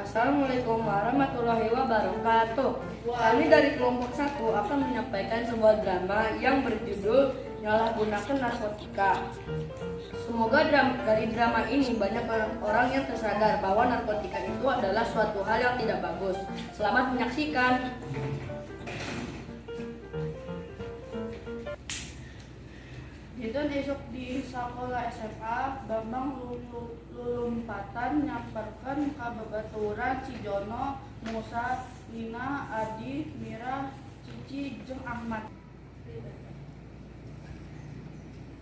Assalamualaikum warahmatullahi wabarakatuh. Kami dari kelompok 1 akan menyampaikan sebuah drama yang berjudul Nyalahgunakeun Narkotika. Semoga dari drama ini banyak orang yang tersadar bahwa narkotika itu adalah suatu hal yang tidak bagus. Selamat menyaksikan. Dinten isuk di sakola SMA, Bambang lulumpatan nyamperkeun ka babaturan si Jono, Musa, Nina, Adi, Mira, Cici jeung Ahmad.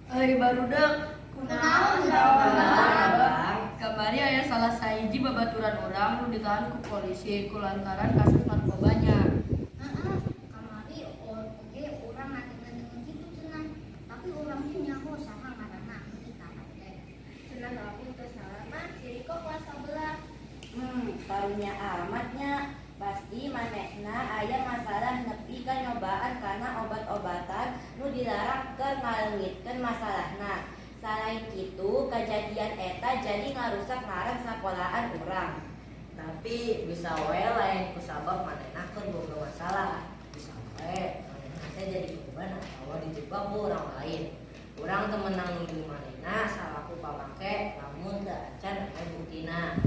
Hei, barudak. Kunaon, Bang? Kamari aya salah sahiji babaturan urang nu ditahan ku polisi kulantaran kasus narkobanya. Heeh, kamari oge urang ngadengeun kitu cenah. Tapi urang teh nyaho saha ngaranna anu ditahan teh. Cenah lamun teu salah mah si Riko kelas 11. Karunya amat nya. Pasti manehna aya masalah nepi ka nyobaan kana obat-obatan nu dilarang keur ngaleungitkeun masalahna. Salain kitu, kajadian eta jadi ngarusak ngaran sakolaan urang. Tapi bisa wae lain kusabab manehna keur boga masalah. Bisa wae manehna teh jadi korban atawa dijebak ku urang lain. Urang teu meunang nuduh manehna salaku pamake lamun teu acan aya buktina.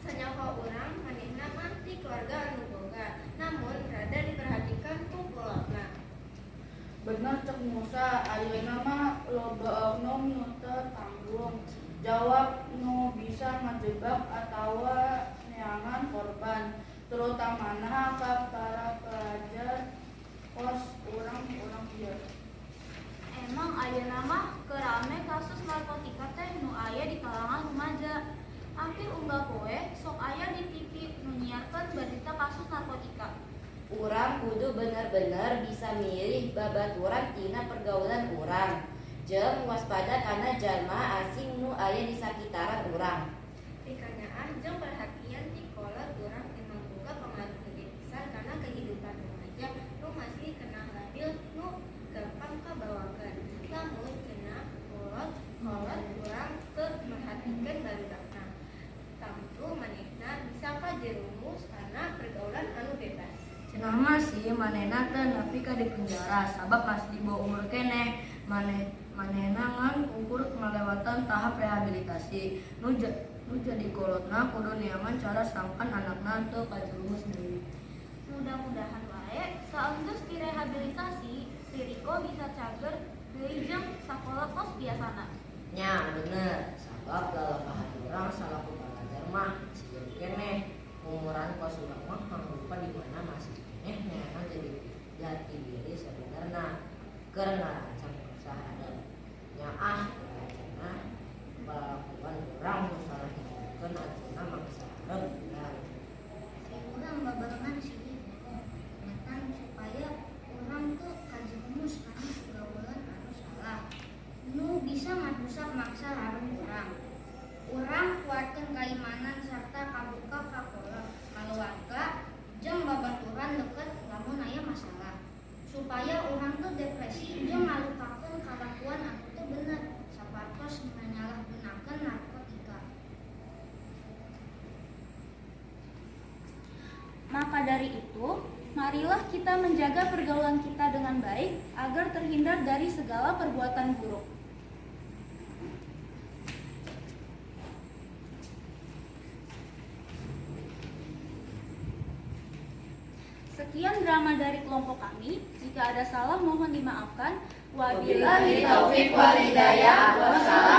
Sanyaho urang, manehna mah ti keluarga anu boga, namun rada diperhatikan ku kolotna. Bener cek Musa, ayeuna mah loba oknum nu teu tanggung jawab nu bisa ngajebak atawa neangan korban, terutamana ka para pelajar kos urang-urang ieu. Emang ayeuna mah keur rame kasus narkotika teh nu aya di kalangan remaja. Hampir unggal poe sok aya di TV nu nyiarkeun berita kasus narkotika. Urang kudu bener-bener bisa milih babaturan tina pergaulan urang. Jeung waspada kana jalma asing nu aya di sakitaran urang. Pikanyaah jeung perhatian ti kolot urang emang boga pangaruh gede pisan kana kehidupan remaja nu masih keneh labil nu gampang kabawakeun. Lamun cenah kolot-kolot urang teu merhatikeun barudakna, tangtu manehna bisa kajerumus kana pergaulan anu bebas. Cenah mah sih manehna teu nepi ka dipenjara sabab masih di bawah umur keneh. Manehna ngan ukur ngalewatan tahap rehabilitasi. Nu jadi kolotna kudu neangan cara sangkan anakna teu kajerumus deui. Mudah-mudahan wae saenggeus direhabilitasi si Riko bisa cager deui jeung sakola kos biasana. Nya bener, sabab lalampahan urang salaku palajar mah sieun keneh. Umuran kos urang mah mangrupa di mana masih keneh neangan jadi jati diri sabenerna keur ngarancang masa hadap. Nyaah cenah palakuan urang nu salah nyebabkeun anjeunna mangsa hareup urang. Urang babarengan si Riko ngetan supaya urang teu kajerumus kana pergaulan anu salah nu bisa ngarusak mangsa hareup urang. Urang kuatkeun kaimanan sarta kabuka ka kolot, kaluarga jeung babaturan deket lamun aya masalah. Supaya urang teu depresi jeung ngalupakeun kalakuan anu teu bener sapartos nganyalahgunakeun narkotika. Maka dari itu, marilah kita menjaga pergaulan kita dengan baik agar terhindar dari segala perbuatan buruk. Sekian drama dari kelompok kami. Jika ada salah mohon dimaafkan. Wabillahi taufik wal hidayah. Wassalamualaikum.